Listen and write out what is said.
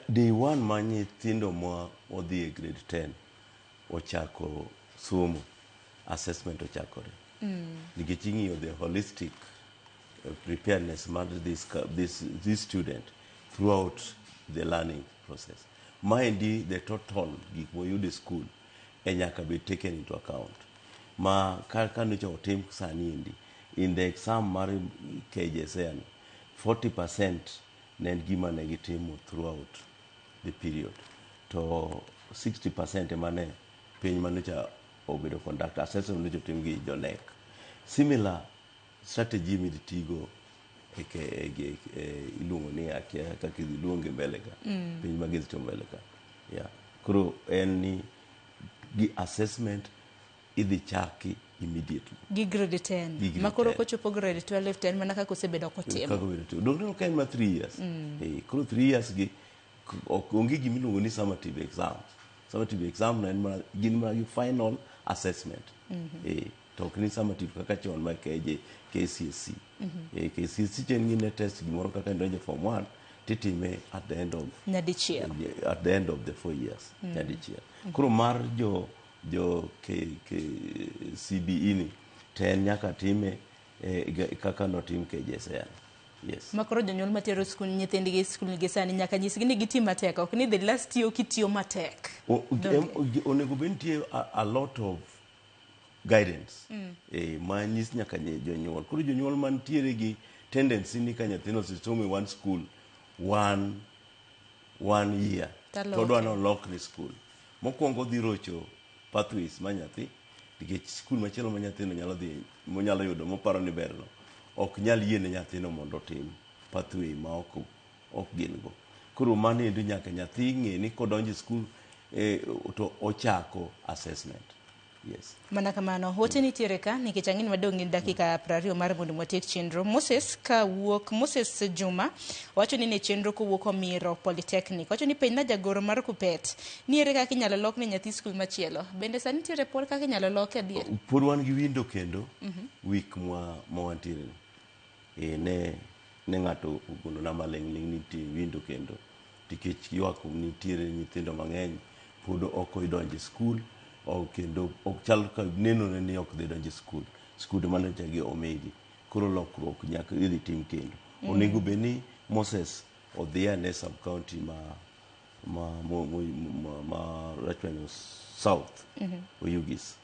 Day one ma nyithindo ma odhi e grade 10 ochako somo, assessment ochakore. Nikech ing'iyo the holistic preparedness mar this student throughout the learning process. Maendi the total gik moyudo e school e nyaka bed taken into account. Ma ka nyocha otim sani endi in the exam mar KJSEA ni 40% ne en gima ne gitimo throughout the period, to 60% ema ne piny manyocha obedo conduct assessment nyocha otim gi jo KNEC. Similar strategy midhi tigo e iluongo ni, akia kaka idhi luonge mbele ka, piny ma gidhi timo mbele ka, yeah. Koro en ni gi assessment idhi chaki immediately. Gi grade 10. Gi grade Ma koro 10. Kochopo grade 12 to en mana kaka osebedo kotimo. Kaka obedo timo dong neno ka en ma 3 years. Koro 3 years gi ok onge gima iluongo ni summative exam. Summative exam no en mana gin mana gi final assessment. To ok ni summative kaka chon ma KJ KCSE. KCSE chien gin ne test gimoro kaka idonjo form 1 titime at the end of Nyadichiel. At the end of the 4 years, nyadichiel. Koro mar jo K, CBE ni to en nyaka time kaka notim KJSEA, yes. Ma koro jonyuol matero skul nyithindgi e skul gi sani nyaka nyisgi ni giti matek, ok ni the last tiyo kitiyo matek. Donge? Onego bed nitie a lot of guidance ma nyis nyaka jonyuol. Koro jonyuol mantiere gi tendency ni ka nyathino osesomo e one school one year Taloke. To odwa nolokne school, mokwongo odhi rocho pathways ma nyathi, nikech skul machielo ma nyathino nyalo dhi monyalo yudo moparo ni berno ok nyal yiene nyathino mondo otim pathway ma ok gin go. Koro mano endo nyaka nyathi ng'e ni kodonjo e skul to ochako assessment, yes. Mana kamano, ote nitiere ka nikech ang'e ni wadong' gi dakika 20 mar mondo watiek chenro. Moses kawuok, Moses Juma wacho ni ne chenro kowuok Omiro Polytechnic. Wacho ni penjna jagoro mar Kuppet ni ere kaka inyalo lok ne nyathi skul machielo. Bende sani nitiere pod kaka inyalo loke adier? Pod wan gi window kendo week mwa wantiere ni. Ne ng'ato ogolona maling'ling' ni nitie window kendo nikech ywak nitiere nyithindo mang'eny pod ok odonjo e skul kendo ok chal ka nenore ni ok dhi donjo e skul skunde manyocha gi omigi. Koro lokruok nyaka idhi tim kendo. Onego bed ni Moses odhi ane sub county ma Rachuonyo South, Oyugis.